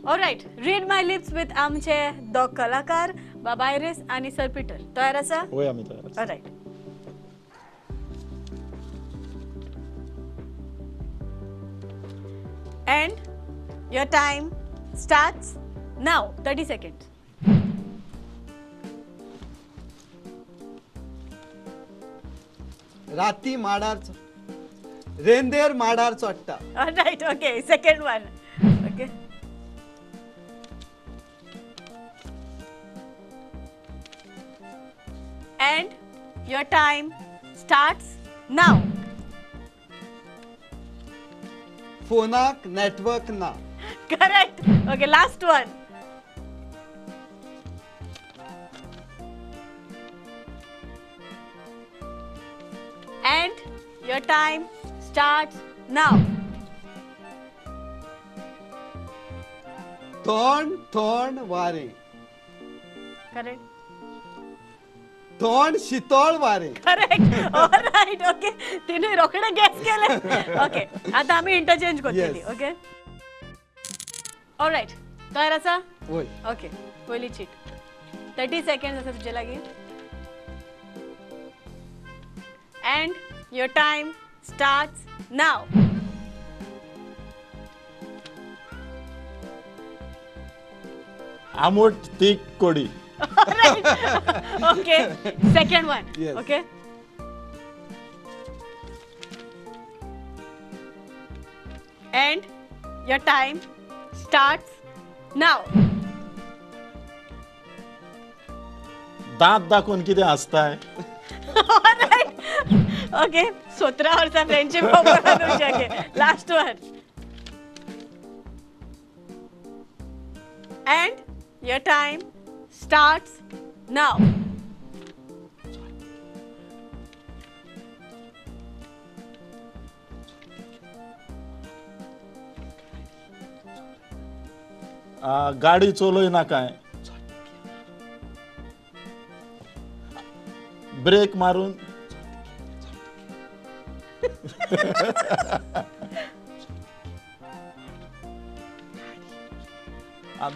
Alright, read my lips with आमचे दोग कलाकार बाबा आयरीस आनी सर पीटर. तयार आसा? वय, आमी तयार आसा. Alright. And your time starts now. 30 seconds. राती माडार रेंदेर माडार चडटा. Alright, okay, second one. Okay. And your time starts now. फोनाक नेटवर्क ना. Correct. Okay, last one. And your time starts now. थोंड थोंड वारें. Correct. थोंड शितोळ वारें. करेक्ट. Alright, okay. तिने रोखडे gas केले. Okay, आता आमी इंटरचेंज करतली. Yes. Okay, alright, तयार आसा? वय. ओके, पयली चीट. 30 सेकंड आसा तुजे लागीं. And your time starts now. आमोट तीख कोडी. Okay, second one. Yes. Okay. And your time starts now. दांत दाखोवन कितें हांसताय? ओके, 17 वर्सां फ्रेंडशीप तुमची. Okay, last one. And your time starts now. गाडी चलय नाकाय, ब्रेक मारून.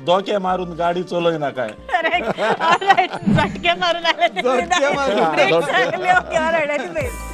दोके मारून गाडी चलय नाकाय. करेक्ट. ऑलराइट, झटके मारून आले ते. झटके मारून. ब्रेक झटके. लागले. Okay, alright, anyways.